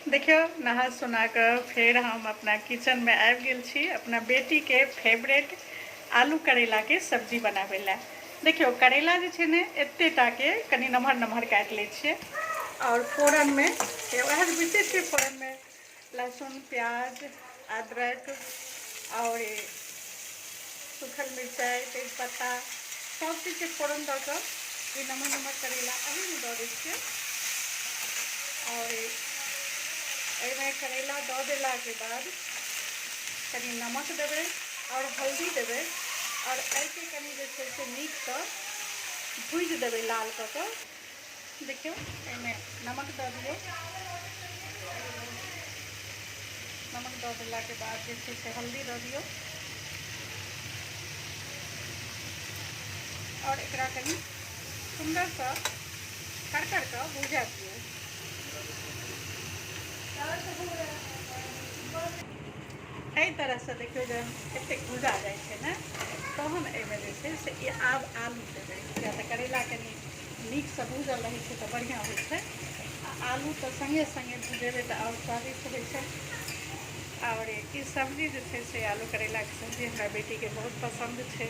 देखियौ, नहा सोना कऽ फेर हम अपना किचनमे आबि गेल छी अपना बेटीके फेवरेट आलू करैलाके सब्जी बनाबै लए। देखियौ, करैला जे छै ने एते टाके कनि नमहर नमहर काटि लै छियै आओर फोरनमे वएह बुझिते छियै, फोरनमे लहसुन प्याज अदरक आओर सूखल मिरचाइ तेजपत्ता सब चीजके फोरन दऽ कऽ ई नमहर नमहर करैला एहिमे दऽ दै छियै। आओर एहिमे करैला दऽ देलाके बाद कनि नमक देबै आओर हल्दी देबै आओर एहिके कनि जे छै से नीकसँ भुजि देबै लाल कऽ कऽ। देखियौ, एहिमे नमक दऽ दियौ। नमक दऽ देलाके बाद जे छै से हल्दी दऽ दियौ आओर एकरा कनि सुन्दरसँ करकर कऽ भुजा दियौ। एहि तरहसँ देखियौ, जहन एतेक भुजा जाइ छै ने तहन एहिमे जे छै से ई आब आलू देबै, किया तऽ करैला कनि नीकसँ भूजल रहै छै तऽ बढ़िआँ होइ छै, आ आलू तऽ सङ्गे सङ्गे भुजेबै तऽ आओर स्वादिष्ट होइ छै। आओर ई सब्जी जे छै से आलू करैलाके सब्जी हमरा बेटीके बहुत पसन्द छै,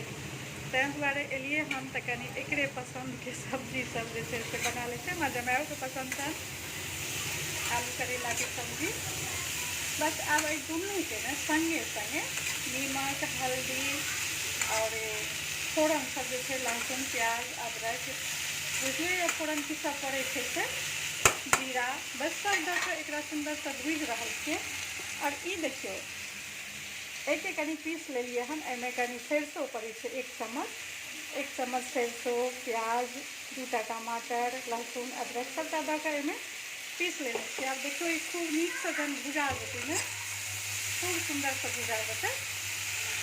ताहि दुआरे एलियै हन तऽ कनि एकरे पसन्दके सब्जी सब जे छै से बना लै छै। हमरा जमाइओके पसन्द छनि आलू करैलाके सब्जी। बस आब एहि दुनूके ने सङ्गे सङ्गे नीमक हल्दी आओर फोरन सब जे छै, लहसुन प्याज अदरक बुझलियै फोरन की सब पड़ै छै से, जीरा, बस सब दऽ कऽ एकरा सुन्दरसँ भुजि रहल छियै। आओर ई देखियौ, एहिके कनि पीस लेलियै हन। एहिमे कनि सरिसो पड़ै छै, एक चम्मच, एक चम्मच सरिसो, प्याज, 2टा टमाटर, लहसुन अदरक सबटा दऽ कऽ एहिमे पीस लेने छियै। आब देखियौ, ई खूब नीकसँ जहन भुजा जेतै ने, खूब सुन्दरसँ भुजा जेतै,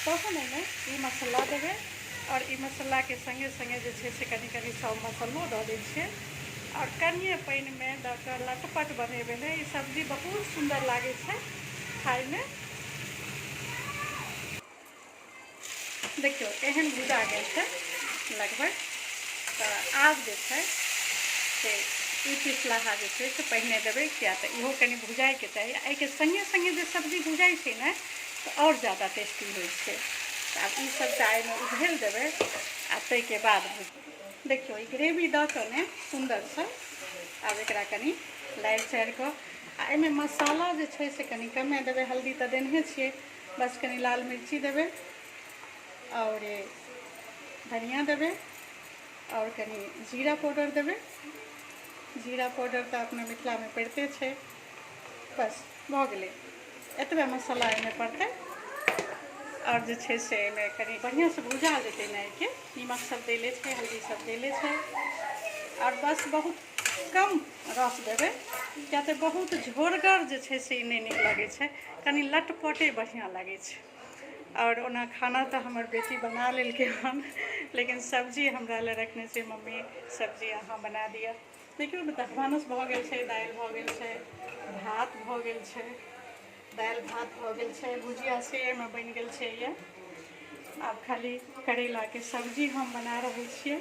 तहन एहिमे ई मसाला देबै। आओर ई मसालाके सङ्गे सङ्गे जे छै से कनि कनि सब मसल्लो दऽ दै छियै आओर कनिए पानिमे दऽ कऽ लटपट बनेबै ने, ई सब्जी बहुत सुन्दर लागै छै खाइमे। देखियौ, एहन भुजा गेल छै लगभग, तऽ आब जे छै से ई पिसलाहा जे छै से पहिने देबै, किया तऽ इहो कनि भुजाइके चाही। एहिके सङ्गे सङ्गे जे सब्जी भुजाइ छै ने तऽ आओर ज्यादा टेस्टी होइ छै। तऽ आब ई सबटा एहिमे उझेल देबै आ ताहिके बाद देखियौ, ई ग्रेवी दऽ कऽ ने सुन्दरसँ आब एकरा कनि लारि चारि कऽ, आ एहिमे मसाला जे छै से कनि कमे देबै, हल्दी तऽ देनहे छियै, बस कनि लाल मिर्ची देबै आओर धनिया देबै आओर कनि जीरा पाउडर देबै। जीरा पाउडर तऽ अपना मिथिलामे पड़िते छै। बस भऽ गेलै, एतबे मसाला एहिमे पड़तै। आओर जे छै से एहिमे कनि बढ़िआँसँ भुजा जेतै ने, एहिके निमक सब देले छै, हल्दी सब देले छै, आओर बस बहुत कम रस देबै, किया तऽ बहुत झोरगर जे छै से ई नहि नीक लगै छै, कनि लटपटे बढ़िआँ लागै छै। आओर ओना खाना तऽ हमर बेटी बना लेलकै हन, लेकिन सब्जी हमरा लए रखने छै, मम्मी सब्जी अहाँ बना दिअ। देखियौ ने, तऽ भानस भऽ गेल छै, दालि भऽ गेल छै, भात भऽ गेल छै, दालि भात भऽ गेल छै, भुजिया से एहिमे बनि गेल छै। यऽ आब खाली करैलाके सब्जी हम बना रहल छियै।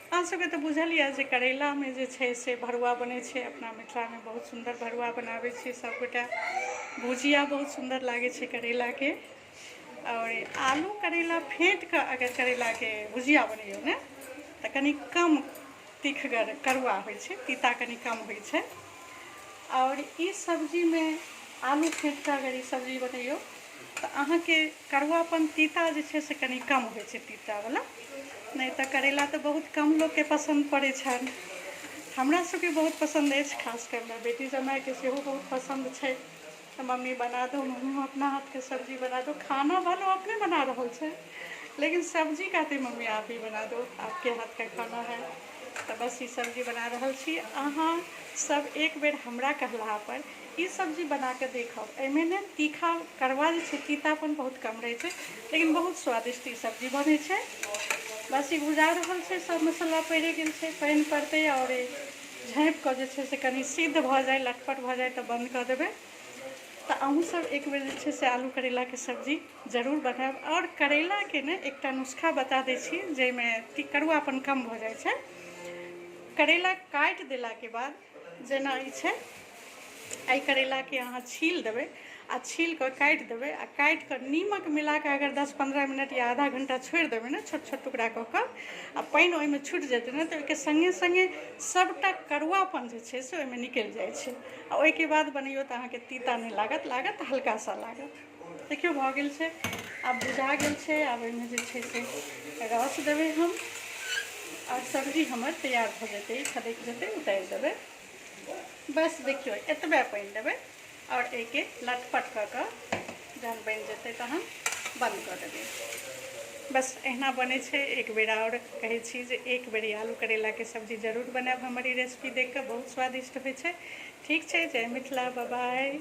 अहाँ सबके तऽ बुझल यऽ जे करैलामे जे छै से भरुआ बनै छै। अपना मिथिलामे बहुत सुन्दर भरुआ बनाबै छियै सबगोटा, भुजिया बहुत सुन्दर लागै छै करैलाके। आओर आलू करैला फेँट कऽ अगर करैलाके भुजिया बनैयौ ने तऽ कनि कम तीखगर करुआ होइ छै, तीता कनि कम होइ छै। आओर ई सब्जीमे आलू फेँट कऽ अगर ई सब्जी बनैयौ तऽ अहाँके करुआपन तीता जे छै से कनि कम होइ छै तीतावला। नहि तऽ करैला तऽ बहुत कम लोकके पसन्द पड़ै छनि, हमरा सबके बहुत पसन्द अछि, खास कऽ हमरा बेटी जमाइके सेहो बहुत पसन्द छै। तऽ मम्मी बना दो, मम्मी हम अपना हाथके सब्जी बना दो। खाना भले ओ अपने बना रहल छै, लेकिन सब्जी कहतै मम्मी आप ही बना दो, आपके हाथ का खाना है। तऽ बस ई सब्जी बना रहल छी। अहाँ सब एक बेर हमरा कहलाहा पर ई सब्जी बना कऽ देखब। एहिमे ने तीखा कड़वा जे छै, तीतापन बहुत कम रहै छै, लेकिन बहुत स्वादिष्ट ई सब्जी बनै छै। बस ई भुजा रहल छै, सब मसाला पड़ि गेल छै, पानि पड़तै आओर झाँपि कऽ जे छै से कनि सिद्ध भऽ जाय, लटपट भऽ जाय तऽ बन्द कऽ देबै। तऽ अहूँ सब एक बेर जे छै से आलू करैलाके सब्जी जरूर बनायब। आओर करैलाके ने एकटा नुस्खा बता दै छी जाहिमे करुआपन कम भऽ जाइ छै। करैला काटि देलाके बाद जेना ई छै, एहि करैलाके अहाँ छील देबै आ छील कऽ काटि देबै आ काटि कऽ नीमक मिला कऽ अगर 10-15 मिनट या आधा घंटा छोड़ि देबै ने, छोट छोट टुकड़ा कऽ कऽ, आ पानि ओहिमे छुटि जेतै ने, तऽ ओहिके सङ्गे सङ्गे सभटा कड़ुआपन जे छै से ओहिमे निकलि जाइ छै। आ ओहिके बाद बनैयौ तऽ अहाँके तीता नहि लागत, लागत हल्का सा लागत। देखियौ, भऽ गेल छै, आब भुजा गेल छै। आब ओहिमे जे छै से रस देबै हम आओर सब्जी हमर तैयार भऽ जेतै, खदकि जेतै, उतारि देबै। बस देखियौ, एतबे पानि देबै आओर एहिके लटपट कऽ कऽ जहन बनि जेतै तहन बन्द कऽ देबै। बस एहिना बनै छै। एक बेर आओर कहै छी जे एक बेर आलू करैलाके सब्जी जरूर बनायब हमर ई रेसिपी देख कऽ, बहुत स्वादिष्ट होइ छै। ठीक छै, जय मिथिला, बाय।